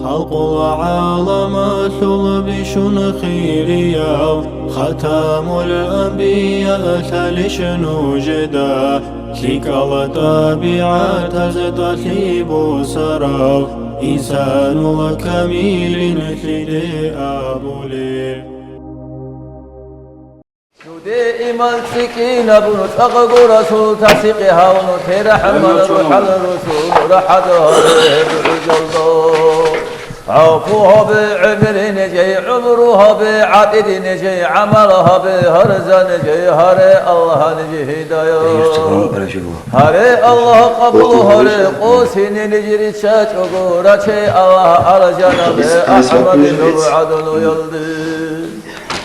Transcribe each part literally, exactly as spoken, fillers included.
Халкъул гӀаламалъул бищун хирияв, хатамул анбия лъалищ нужеда, лъикӀал тӀабигӀатаз тӀалъи босарав, инсанул камилин лъиде абулеб. Дуде иман цӀикӀкӀинабун, цӀакъго Расул тасдикъ гьавун, те рахӀман рухӀал русул рахӀат гьабе гьеб гӀужалда. ГӀафу гьабе гӀемерин жей, гӀумру гьабе гӀатӀидин жей, гӀамал гьабе гьарзан жей, гьаре Аллагь нижее гьидая. Гьаре Аллагь къабул гьаре, къосине ниж риччачӀого, раче Аллагь алжанабе АхӀмадил гӀадамалде.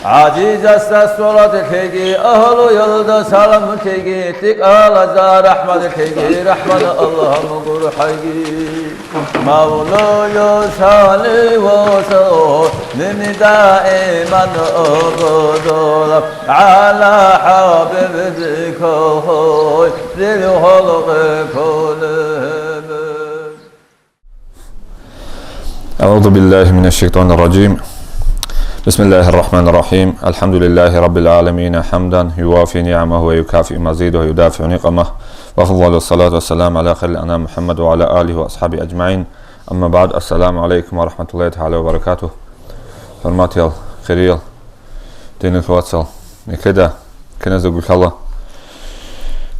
ГӀазизасда салат лъеги, агьлуялда салам лъеги, лъикӀалазда рахӀмат лъеги, рахӀман Аллагь мугурхӀаги. Мавлаю салли ва саллим даиман абадал гӀала хӀабибика хайрил халкъи куллигьим. أعوذ بالله من الشيطان الرجيم. بسم الله الرحمن الرحيم. الحمد لله رب العالمين، حمدا يوافي نعمه ويكافئ مزيده ويدافع نقمه. وأفضل الصلاة والسلام على خير الأنام محمد وعلى آله وأصحابه أجمعين. أما بعد، السلام عليكم ورحمة الله تعالى وبركاته. ХӀурматиял, хириял динул вацал, некеда киназдаго лъала.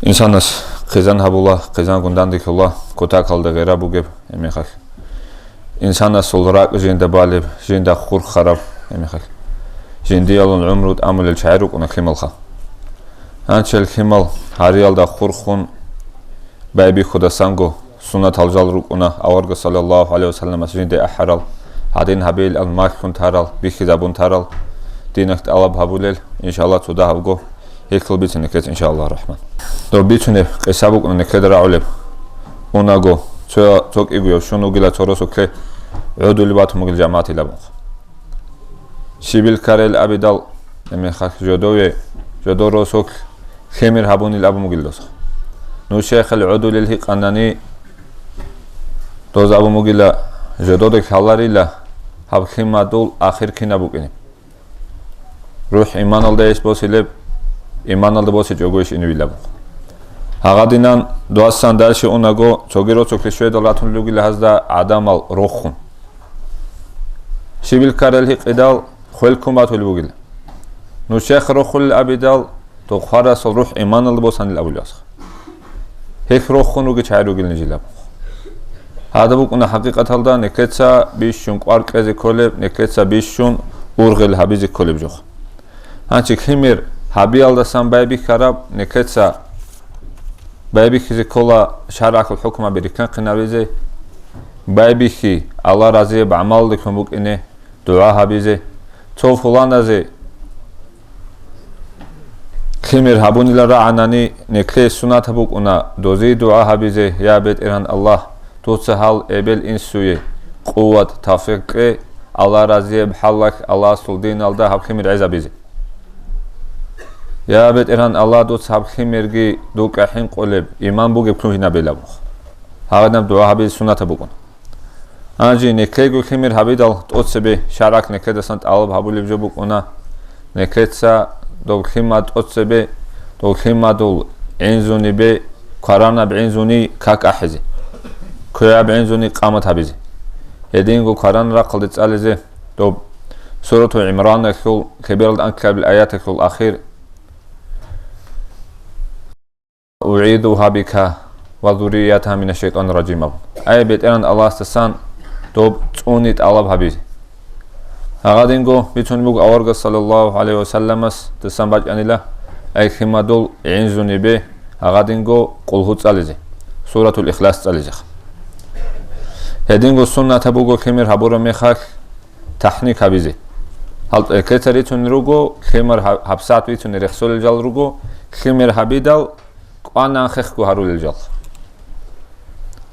Инсанас хъизан гьабула, хъизангун данделъула, кутакалда гъира бугеб гьеб мехалъ. Инсанасул ракӀ жинда балеб, жинда хурхараб гьеб мехалъ. Жиндиялъул гӀумру тӀамулел чагӀи рукӀуна лъималха. Гьанчел лъимал гьариялда хурхун байбихьудасанго, суннатал жал рукӀуна, аварагас саллаллагьу гӀалайгьи вассалламас жинде ахӀарал, гьадин гьабейилан малъун тарал, бихьизабун тарал, динахъ тӀалаб гьабулел, иншаллагь, цо дагьабго гьелъул бицине ккезе, иншаллагь рахман. Доб бицунеб къиса букӀуна некеда рагӀулеб. Унаго, цо, цо кӀигояв щун вугила цо росулъе гӀодулеб батун бугел жамагӀатилаб. Щибил ккарел абидал, гьеб мехалъ жодове, жодор росулъ лъимер гьабунил абун бугила дос. Нушехъел гӀодулел гьикъанани, доз абун бугила, жодода ккаларила гьаб лъимадул ахир кинаб букӀине. РухӀ иманалда эс босилеб, иманалда босичӀого иш иневилаб. Гьагъадинан дуасан дальше унаго, цоги росулъе щведал ратун ругила гьазда гӀадамал рохун. Щибил ккарел гьикъидал хвел ккун батулеб бугила. Нушехъ рохулел абидал, дов хварасул рухӀ иманалда босанил абулеб асха. Гьелъ рохун ругел чагӀи ругел нижил абун. Гьадаб букӀуна хӀакъикъаталда некеца бищун кӀвар кьезе кколеб, некеца бищун ургъел гьабизе кколеб жо. Гьанчи лъимер гьабиялдасан байбихьараб, некеца байбихьизе ккола шаргӀалъул хӀукмаби рикканхъинабизе, байбихьи Аллагь разияб гӀамалалдеклъун букӀине, дугӀа гьабизе. Цо фуланазе лъимер гьабунила рагӀанани, неклъей суннатаб букӀуна дозие дугӀа гьабизе: «Я БетӀергьан Аллагь, дуца гьал эбел-инсуе къуват, тавфикъ кье, Аллагь разияб хӀалалъ Аллагьасул диналда гьаб лъимер гӀезабизе. Я БетӀергьан Аллагь, дуца гьаб лъимерги дукӀа хӀинкъулеб, иман бугеб ккун гьинабилаб». Гьагъинаб дугӀа гьабизе суннатаб букӀун. Гьанже неклъейго лъимер гьабидал тӀоцебе шаргӀалъ неклъедасан тӀалаб гьабулеб жо букӀуна, неклъеца доб лъимад тӀоцебе, доб лъимадул гӀинзунибе, кваранаб гӀинзуни как ахӀизе, квегӀаб гӀинзуни къамат гьабизе. Гьединго кваран рахъалде цӀализе доб Сурату ГӀимраналъул лъебералда анкьабил аяталъул ахир. «УгӀизугьа бика ва зурриятагьа минаш-шайтӀанир-ражим», – абун. Ай БетӀергьан Аллагьасдасан доб цӀуни тӀалаб гьабизе. Гьагъадинго бицун буго аварагас саллаллагьу гӀалайгьи вассалламасдасан бачӀанила, ай лъимадул гӀинзунибе гьагъадинго къулгьу цӀализе, Суратул Ихлас цӀализе. Гьединго суннатаб буго лъимер гьабураб мехалъ тахӀник гьабизе. Гьал тӀекеца рицун руго, лъимер гьаб-, гьабсагӀат бицун рехсолел жал руго, лъимер гьабидал кӀванан хехго гьарулел жал.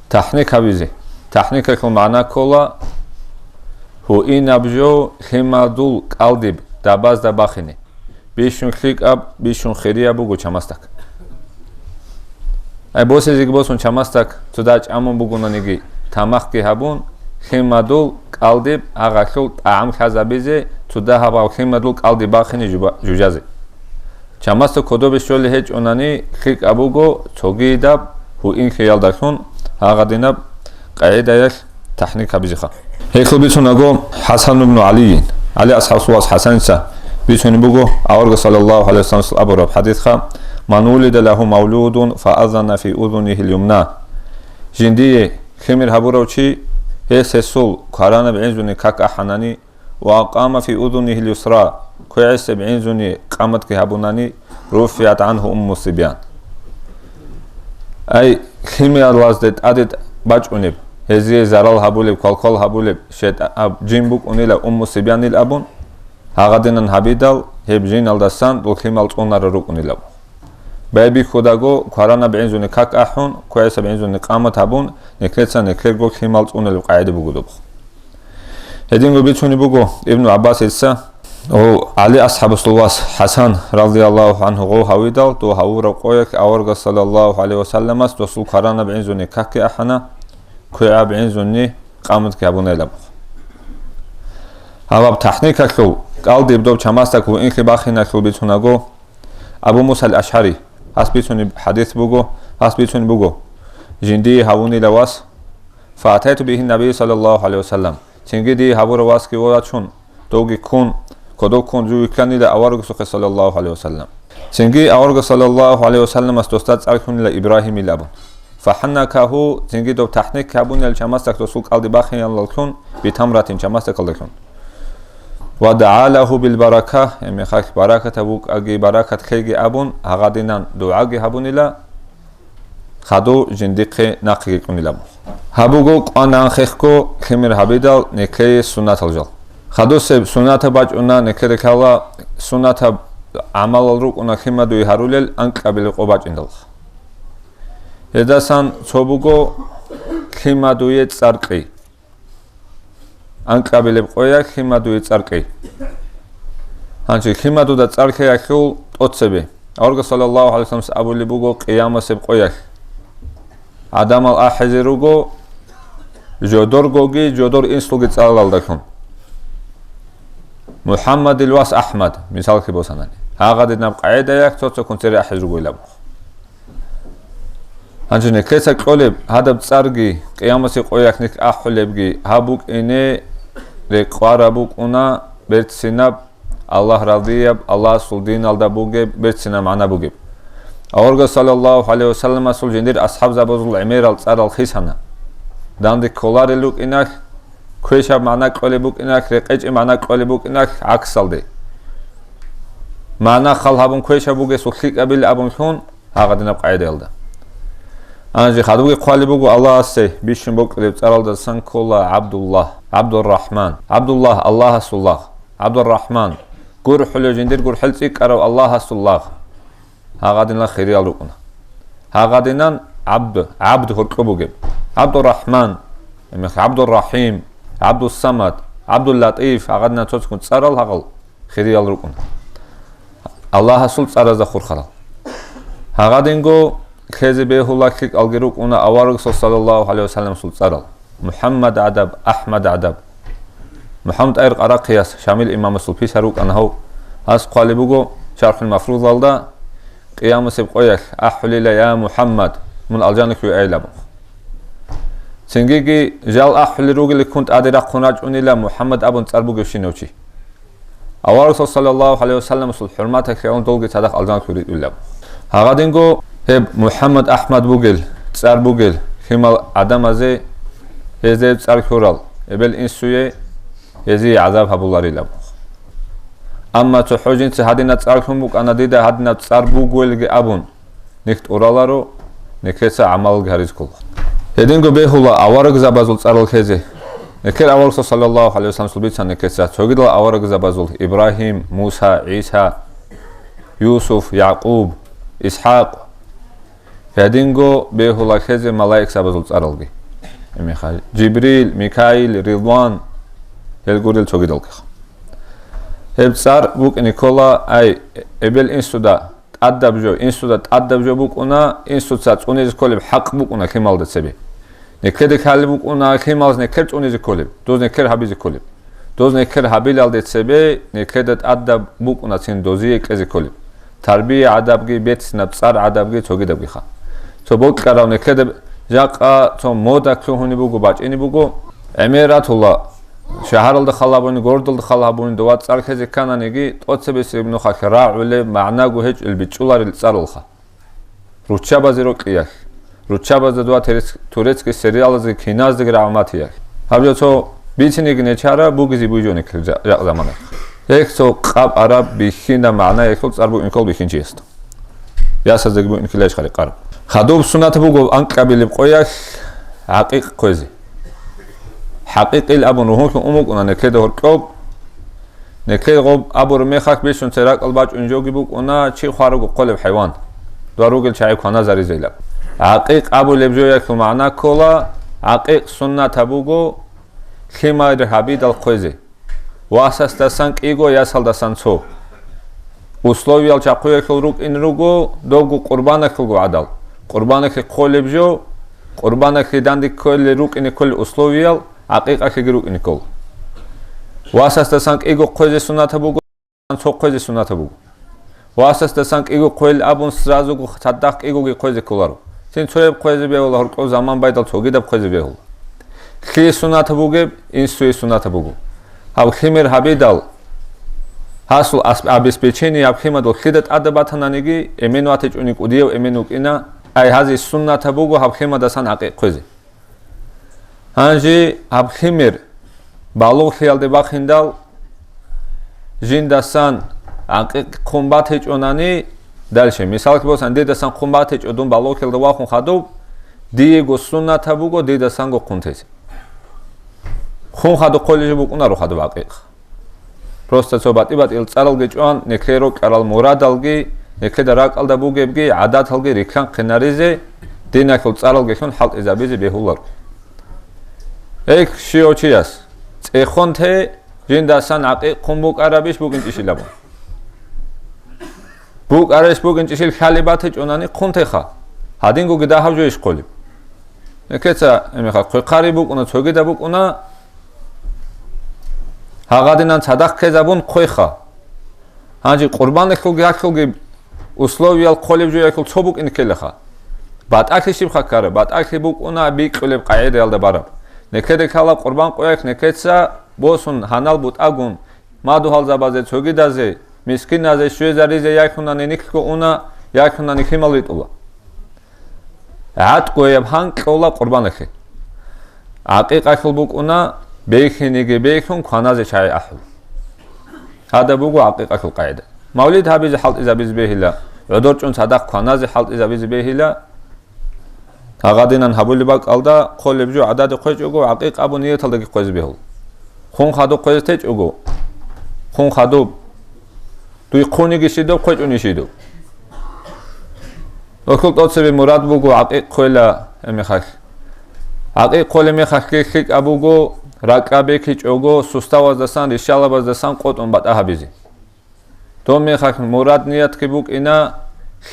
ТахӀник гьабизе. ТахӀникалъул магӀна ккола гьуинаб жо лъимадул кӀалдиб дабазда бахине. Бищун лъикӀаб, бищун хирияб буго чамасдак. Ай босизеги босун чамасдак, цо дагь чӀамун бугонаниги, тамахги гьабун, лъимадул кӀалдиб гьагъалъул тӀагӀам лъазабизе, цо дагьаб гьав лъимадул кӀалдиб бахине жуба-, жужазе. Чамасда кодобе щолей гьечӀонани, лъикӀаб буго цогидаб гьуинлъиялдалъун гьагъадинаб къагӀидаялъ тахӀник гьабизеха. Гьелъул бицунаго ХӀасан ибн ГӀалийин, ГӀали асхӀабасул вас ХӀасаница бицунеб буго, аварагас саллаллагьу гӀалайгьи вассаламас абураб хӀадисха: «Ман вулида лагьу мавлудун фаазана фи узунигьил юмна». Жиндие лъимер гьабурав чи, гьес гьесул кваранаб гӀинзуни как ахӀанани, ва акъама фи узунигьил юсра, квегӀисеб гӀинзуни къаматги гьабунани, руфигӀат гӀангьу умму сибян. Ай, лъималазде тӀаде бачӀунеб, гьезие зарал гьабулеб, квалквал гьабулеб, шайтӀа-, аб-, жин букӀунила умму сибянил абун, гьагъадинан гьабидал, гьеб жиналдасан дол лъимал цӀунарал рукӀунилаб. Байбихьудаго кваранаб гӀинзуни как ахӀун, квегӀисеб гӀинзуни къамат гьабун, нилъеца нилъерго лъимал цӀуналеб къагӀида буго доб. Гьединго бицунеб буго Ибну ГӀаббасица, гьев ГӀали асхӀабасул вас ХӀасан радияллагьу гӀангьу гъов гьавидал, дов гьавураб къоялъ аварагас саллаллагьу гӀалайгьи вассаламас досул кваранаб гӀинзуни какги ахӀана, квегӀаб гӀинзуни къаматги гьабунайлаб. Гьабаб тахӀникалъул кӀалдиб доб чамасдак гьуинлъи бахиналъул бицунаго, Абу Муса ал-АшгӀари, гьас бицунеб хӀадис буго, гьас бицунеб буго, жиндие гьавунила вас, фаатайту бигьи набий саллаллагьу гӀалайгьи вассалам, цинги дие гьабурав васги вачун, довги ккун, кодоб ккун жив вихьанила аварагасухъе саллаллагьу гӀалайгьи вассалам. Цинги аварагас саллаллагьу гӀалайгьи вассаламас досда цӀар лъунила Ибрагьимил абун. ФахӀаннакагьу, цинги доб тахӀник гьабунел чамасдак досул кӀалдиб бахиялдалъун, битамратин чамасдакалдалъун. Ва дагӀа лагьу билбарака, гьебмехалъ баракатаб букӀаги, баракат ккеги абун, гьагъадинан дугӀаги гьабунила, хадув жиндихъе нахъеги кьунилаб. Гьаб буго кӀванан хехго лъимер гьабидал нилъее суннатал жал. Хадусеб суннатаб бачӀуна нилъеда ккола, суннатаб гӀамалал рукӀуна лъимадуе гьарулел анкьабилеб къо бачӀиндал. Гьедасан цо буго лъимадуе цӀар кьей. Анкьабилеб къоялъ лъимадуе цӀар кьей. Гьанже лъимадуда цӀар кьеялъул тӀоцебе. Аварагас саллаллагьу гӀалайгьи вассаламас абулеб буго къиямасеб къоялъ. ГӀадамал ахӀизе руго жодоргоги, жодор инсулги цӀаралдалъун. МухӀаммадил вас АхӀмад, мисаллъи босанани. Гьагъадинаб къагӀидаялъ цо-цоккун цере ахӀизе ругоилан. Гьанже нилъеца кьолеб гьадаб цӀарги, къиямасеб къоялъ нилъ ахӀулебги гьаб букӀине рекъараб букӀуна берцинаб, Аллагь разияб, Аллагьасул диналда бугеб берцинаб магӀна бугеб. Аварагас саллаллагьу гӀалайгьи вассаламасул жиндир асхӀабзабазул гӀемерал цӀарал хисана. Данде кколарел рукӀиналъ, квешаб магӀна кьолеб букӀиналъ, рекъечӀеб магӀна кьолеб букӀиналъ гӀаксалде. МагӀна хал гьабун квешаб бугесул лъикӀабилеб абун лъун, гьагъадинаб къагӀидаялда. Гьанже хадубги хъвалеб буго Аллагьасе бищун бокьулеб цӀаралдасан ккола ГӀабдуллагь, ГӀабдуррахӀман, ГӀабдуллагь, Аллагьасул лагъ, ГӀабдуррахӀман, гурхӀулев жиндир гурхӀел цӀикӀкӀарав Аллагьасул лагъ. Гьагъадинал хириял рукӀуна. Гьагъадинан ГӀабд, ГӀабд гьоркьоб бугеб. ГӀабдуррахӀман, ГӀабдуррахӀим, ГӀабдуссамад, ГӀабдуллатӀиф, гьагъадинан цо-цоккун цӀарал гьагъал хириял рукӀуна. Аллагьасул цӀаразда хурхарал. Гьагъадинго лъезе бегьула лъикӀалги рукӀуна аварагасул саллаллагьу гӀалайгьи вассаламасул цӀарал. МухӀаммад гӀадаб, АхӀмад гӀадаб. МухӀаммад ТӀагьир Къарахъияс, Шамил имамасул писар рукӀана гьав, гьас хъвалеб буго ШархӀул Мафрузалда, къиямасеб къоялъ ахӀулила: «Я МухӀаммад, мун алжаналъуве айилан». Цингиги жал ахӀулел ругеликкун тӀаде рахъун рачӀунила МухӀаммад абун цӀар бугевщинав чи. Аварагасул саллаллагьу гӀалайгьи вассаламасул хӀурматалъе гӀоло долги цадахъ алжаналъуве ритӀулеб. Гьагъадинго гьеб МухӀаммад АхӀмад бугел, цӀар бугел, лъимал гӀадамазе гьезда гьеб цӀар кьурал, эбел-инсуе гьезие гӀазаб гьабуларилан. Амма цохӀо жинца гьадинаб цӀар кьун букӀана, дида гьадинаб цӀар бугелги абун, нилъ тӀураларо, нилъеца гӀамалги гьаризе ккола. Гьединго бегьула аварагзабазул цӀарал лъезе. Нилъер аварагасул саллаллагьу гӀалайгьи вассаламасул бицана нилъеца цогидал аварагзабазул: Ибрагьим, Муса, ГӀиса, Юсуф, Якъуб, ИсхӀакъ. Гьединго бегьула лъезе малаикзабазул цӀаралги. Гьебмехалъ Жибрил, Микаил, Ридван, гьел гурел цогидалги. Гьеб цӀар букӀине ккола, ай, эбел-инсуда тӀадаб жо, инсуда тӀадаб жо букӀуна, инсуца цӀунизе кколеб хӀакъ букӀуна лъималда цебе. Некеде ккалеб букӀуна лъималаз некер цӀунизе кколеб, доз некер гьабизе кколеб. Доз некер гьабилалде цебе некеда тӀадаб букӀунацин дозие кьезе кколеб. Тарбия гӀадабги, бецинаб цӀар гӀадабги, цогидабгиха. Цо бокьарав некеда жакъа цо мода лъугьунеб буго, бачӀинеб буго. ГӀемер ратула, шагьаралда халабуни, городалда халабуни, дова цӀар лъезе ккананиги, тӀоцебесеб нухалъ рагӀулеб, магӀнаго гьечӀел бичӀчӀуларел цӀаралха. Руччабазе рокьиялъ, руччабазда дова терес-, турецкий сериалазги киназдаги рагӀуматиялъ. Гьаб жо цо бицинеги нечара бугизе буйжоникел жа-, жакъ заманаялъ. Гьелъ цо къаб араб бихьина магӀнаялъул цӀар букӀин ккол бихьинчиясда. Ясаздаги букӀин ккелищ гьарикъараб. Хадуб суннат буго анкьабилеб къоялъ гӀакъикъ хъвезе. ХӀакъикъил абун ругьунлъун ун букӀуна некеда гьоркьоб, Некер гъоб абураб мехалъ бищун церакъал бачӀун жоги букӀуна чи хварабго хъолеб хӀайван, дова ругел чагӀи кваназаризейилан. ГӀакъикъ абулеб жоялъул магӀна ккола, гӀакъикъ суннатаб буго лъимал гьабидал хъвезе, васасдасан кӀиго, ясалдасан цо. Условиял чахъуялъул рукӀин руго, добго къурбаналъулго гӀадал. Къурбаналъе хъолеб жо, къурбаналъе данде кколел рукӀине кколел условиял, гӀакъикъалъеги рукӀине ккола. Васасдасан кӀиго хъвезе суннатаб буго, цо хъвезе суннатаб буго. Васасдасан кӀиго хъвел абун, сразуго цадахъ кӀигоги хъвезе кколаро. Цин цояб хъвезе бегьула, гьоркьоб заман байдал цогидаб хъвезе бегьула. Лъие суннатаб бугеб, инсуе суннатаб буго. Гьаб лъимер гьабидал, гьасул ас-, обеспечение гьаб лъимадул лъида тӀадаб батананиги, эмен ватичӀони кӀудияв эмен вукӀина, ай гьазе суннатаб буго гьаб лъимадасан гӀакъикъ хъвезе. Гьанже гьаб лъимер балугълъиялде бахиндал, жиндасан гӀакъикъ хъун батичӀонани, дальше, мисалги босан, дидасан хъун батичӀо дун балугълъиялда вахун хадуб, диего суннатаб буго дидасанго хъун тезе. Хъун хадуб хъолеб жо букӀунаро хадуб гӀакъикъ. Просто цо батӀи-батӀиял цӀаралги чӀван, некер рокьарал мурадалги, некеда ракӀалда бугебги гӀадаталги рихьанхъинаризе, диналъул цӀаралгилъун хӀалтӀизабизе бегьуларо. Эх, щивав чияс цӀехун те, жиндасан гӀакъикъ хъун букӀарабищ букӀинчӀищилан абун. БукӀарабищ букӀинчӀищил хьалеб батичӀонани хъун теха, гьадингоги дагьаб жойищ хъолеб? Некеца, гьебмехалъ, хъвехъари букӀуна, цогидаб букӀуна, гьагъадинан цадахъ ккезабун хъвеха. Гьанже къурбаналъулги гьалъулги условиял хъолеб жоялъул цо букӀине ккелаха. БатӀалъи щибха ккараб? БатӀалъи букӀуна бикьулеб къагӀидаялда бараб. Некеде ккала къурбан къоялъ некеца босун гьанал бутӀагун, мадугьалзабазе, цогидазе, мискиназе щвезаризе яхӀунани нилъго уна, яхӀунани лъимал ритӀула. ГӀатӀгояб гьан кьола къурбаналъе. ГӀакъикъалъул букӀуна, бехьинеги бехьун, кваназе чагӀи ахӀул. Гьадаб буго гӀакъикъалъул къагӀида. Мавлид гьабизе хӀалтӀизабизе бегьила, гӀодор чӀун цадахъ кваназе хӀалтӀизабизе бегьила. Гьагъадинан гьабулеб бакӀалда хъолеб жо гӀададе хъвечӀого, гӀакъикъ абун нияталдаги хъвезе бегьул. Хъун хадуб хъвезе течӀого, хъун хадуб. Дуй хъуниги щидаб, хъвечӀони щидаб. Нухул тӀоцебе мурад буго гӀакъикъ хъвела гьебмехалъ. ГӀакъикъ хъолеб мехалъги лъикӀаб буго, ракӀа бекичӀого, суставаздасан, ришалабаздасан къотӀун батӀа гьабизе. Доб мехалъ мурад-ниятги букӀина,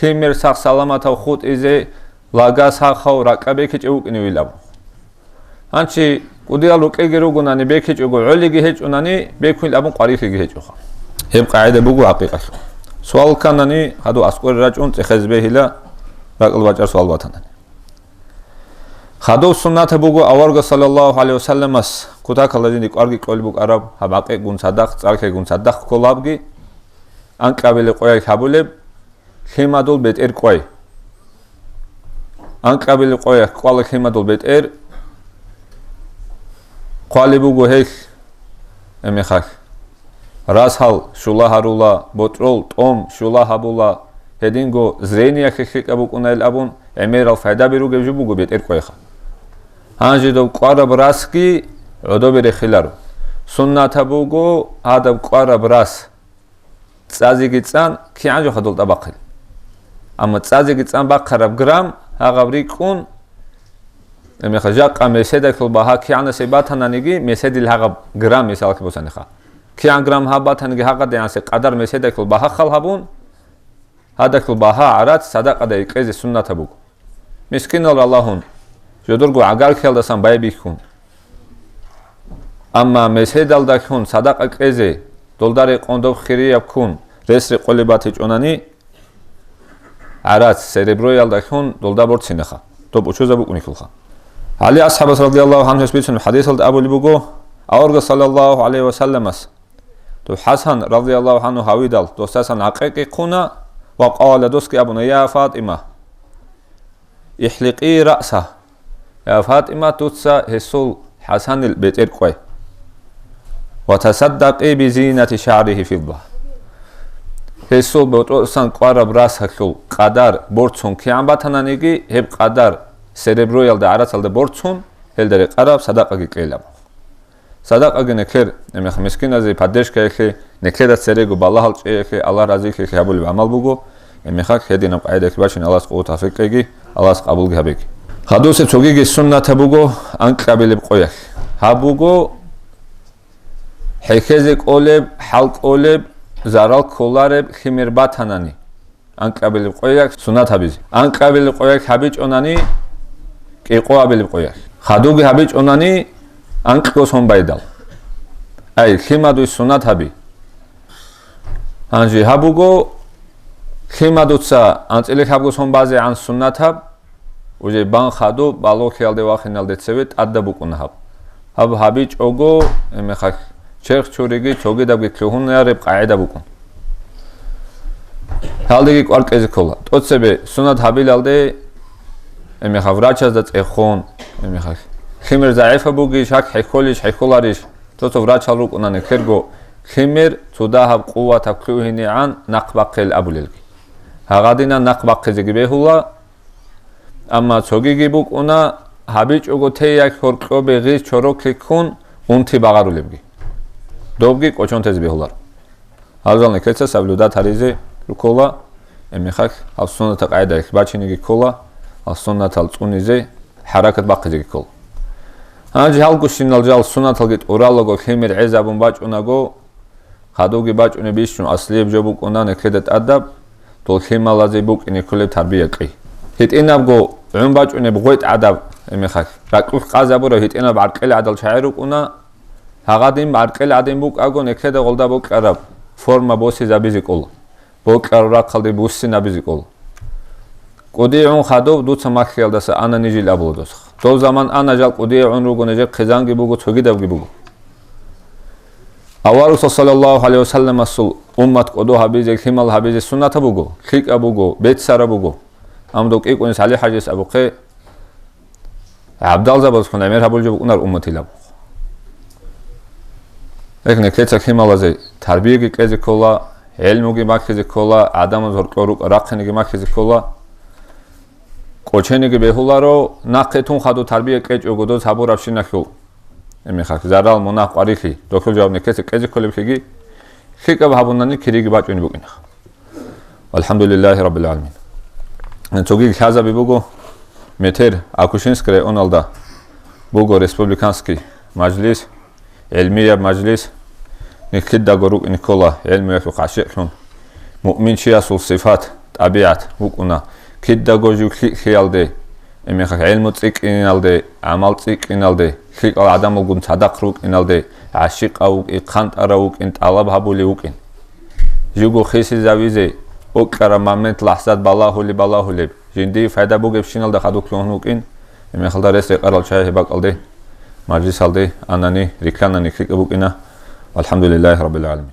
лъимер сах-саламатав хутӀизе, лагас гьахъав ракӀа бекичӀев вукӀиневилан абун. Гьанчи кӀудиял рукӀиги ругонани, бекичӀого гӀолиги гьечӀонани, бекунел абун къварилъиги гьечӀоха. Гьеб къагӀида буго гӀакъикъалъул. Суал кканани, хадув аскӀоре рачӀун цӀехезе бегьила, ракӀалда бачӀараб суал батанани. Хадуб суннатаб буго аварагас саллаллагьу гӀалайгьи ва салламас кутакалда жинди кӀварги кьолеб букӀараб, гьаб гӀакъикъгун цадахъ, цӀар лъегун цадахъ кколебги, анкьабилеб къоялъ гьабулеб, лъимадул бетӀер кӀвай. Анкьабилеб къоялъ кӀвала лъимадул бетӀер, хъвалеб буго гьелъ, гьебмехалъ. Расал щула гьарула, ботӀрол тӀом щула гьабула, гьединго зрениялъе лъикӀаб букӀунайил абун, гӀемерал пайдаби ругеб жо буго бетӀер кӀвайха. Гьанже доб кӀвараб расги гӀодобе рехиларо. Суннатаб буго гьадаб кӀвараб рас цӀазеги цӀан, кигӀан жо хадуб тӀабахъил. Амма цӀазеги цӀан бахъараб грамм гьагъаб рикӀкӀун, гьебмехалъ жакъа меседалъул багьа кигӀанасеб батананиги, меседил гьагъаб грамм мисалалъе босаниха. КигӀан грамм гьаб батаниги, гьагъадигӀанасеб къадар меседалъул багьа хал гьабун, гьадалъул багьа гӀарац садакъаде кьезе суннатаб буго. Мискинал ралагьун, жодорго гӀагаркиялдасан байбихьун. Амма меседалда лъун садакъа кьезе, долда рекъон доб хирияб ккун, рес рекъолеб батичӀонани, гӀарац, сереброялда лъун долда борцинеха, доб учузаб букӀунихьулха. ГӀали асхӀабас радияллагьу гӀангьуяс бицунеб хӀадисалда абулеб буго, аварагас саллаллагьу гӀалайгьи ва салламас, доб ХӀасан радияллагьу гӀангьу гьавидал досдасан гӀакъикъи хъуна ва къала, досги абуна: «Я ФатӀима, ихӀликъи раъса». Я ФатӀима, дуца гьесул ХӀасанил бетӀер кӀвай. «Ва тасаддакъи би зинати шагӀрихи фидда». Гьесул ботӀросан кӀвараб расалъул къадар борцун кигӀан батананиги, гьеб къадар сереброялда, гӀарацалда борцун, гьелда рекъараб садакъаги кьела. Садакъаги неклъер, гьебмехалъ мискиназе поддержкаялъе, неклъеда церего балагьал чӀеялъе, Аллагь разилъиялъе гьабулеб гӀамал буго, гьебмехалъ гьединаб къагӀидаялъ бачине Аллагьас къуват-тавфикъ кьеги, Аллагьас къабулги гьабеги. Гьадусе цогиги суннатаб буго анкьабилеб къоялъ. Гьаб буго хӀехьезе кӀолеб, хӀал кӀолеб, зарал кколареб лъимер батанани. Анкьабилеб къоялъ суннат гьабизе. Анкьабилеб къоялъ гьабичӀонани, кӀикъоабилеб къоялъ. Хадуги гьабичӀонани, анкьго сон байдал. Ай, лъимадуй суннат гьаби. Гьанже гьаб буго, лъимадуца анцӀила лъабго сон базегӀан суннатаб, уже бан хаду балугълъиялде вахиналде цеве тӀадаб букӀуна гьаб. Гьаб гьабичӀого, гьебмехалъ черх чуриги цогидабги лъугьунареб къагӀида букӀун. Гьалдеги кӀвар кьезе ккола. ТӀоцебе сунат гьабилалде, гьебмехалъ врачазда цӀехун, гьебмехалъ лъимер загӀипаб бугищ, гьак хӀехьолищ, хӀехьоларищ, цо-цо врачал рукӀуна нилъерго лъимер цо дагьаб къуватаб лъугьинегӀан нахъ бахъел абулелги. Гьагъадинан нахъ бахъизеги бегьула, амма цогиги букӀуна, гьабичӀого тей як гьоркьобе гъиз чороклъи ккун унти багъарулебги. Добги кӀочон тезе бегьуларо. Гьал жал нилъеца соблюдать гьаризе руккола, гьебмехалъ гьал суннатал къагӀидаялъ бачинеги ккола, гьал суннатал цӀунизе хӀаракат бахъизеги ккола. Гьанже гьалгощинал жал суннаталги тӀуралаго лъимер гӀезабун бачӀунаго, хадуги бачӀунеб бищун аслияб жо букӀуна нилъеда тӀадаб, дол лъималазе букӀине кколеб тарбия кьей. ГьитӀинабго гӀун бачӀунеб гъветӀ гӀадаб, гьебмехалъ, ракьулъ къазабураб гьитӀинаб гӀаркьел гӀадал чагӀи рукӀуна, гьагъадин гӀаркьел гӀадин букӀаго, нилъеда гъолда бокьараб форма босизабизе кӀола. Бокьараб рахъалде буссинабизе кӀола. КӀудияв гӀун хадуб дуца Маккиялдаса ана нижил абула досха. Дов заман ана жал кӀудияв гӀун руго, нижер хъизанги буго, цогидабги буго. Аварагасул саллаллагьу гӀалайгьи ва салламасул уммат кӀодо гьабизе, лъимал гьабизе суннатаб буго, лъикӀаб буго, беццараб буго. Амма дов кӀикӀунис ГӀали-хӀажияс абухъе, гӀабдалзабазехун гӀемер гьабулеб жо букӀунар умматилаб. Гьеб нилъеца лъималазе тарбияги кьезе ккола, гӀелмуги бахъизе ккола, гӀадамаз гьоркьор рукӀа рахъинеги бахъизе ккола. КӀочениги бегьуларо, нахъе тун хадуб тарбия кьечӀого доз гьабурабщиналъул. Гьебмехалъ зарал, мунагь, къварилъи, дохьул жаваб нилъеца кьезе кколеблъиги, лъикӀаб гьабунани кириги бачӀунеб букӀина. АлхӀамдулиллагьи раббил гӀаламин. Цоги лъазаби буго, метер Акушинский районалда буго республиканский мажлис, гӀилмияб мажлис, нилъ кидаго рукӀине ккола гӀилмуялъухъ гӀащикълъун, муъминчиясул сифат, тӀабигӀат букӀуна, кидаго жив лъикӀлъиялде, гьебмехалъ гӀилму цӀикӀкӀиналде, гӀамал цӀикӀкӀиналде, лъикӀал гӀадамалгун цадахъ рукӀиналде, гӀащикъав вукӀин, хъантӀарав вукӀин, тӀалаб гьабулев вукӀин. Живго хисизавизе, бокьараб момент, лахӀзат балагьулеб-балагьулеб, жиндие пайда бугебщиналда хадур лъугьун вукӀин, гьебмехалда рес-рекъарал чагӀи гьеб бакӀалде, мажлисалде анани, рикканани лъикӀаб букӀина. АлхӀамдулиллагьи раббил гӀаламин.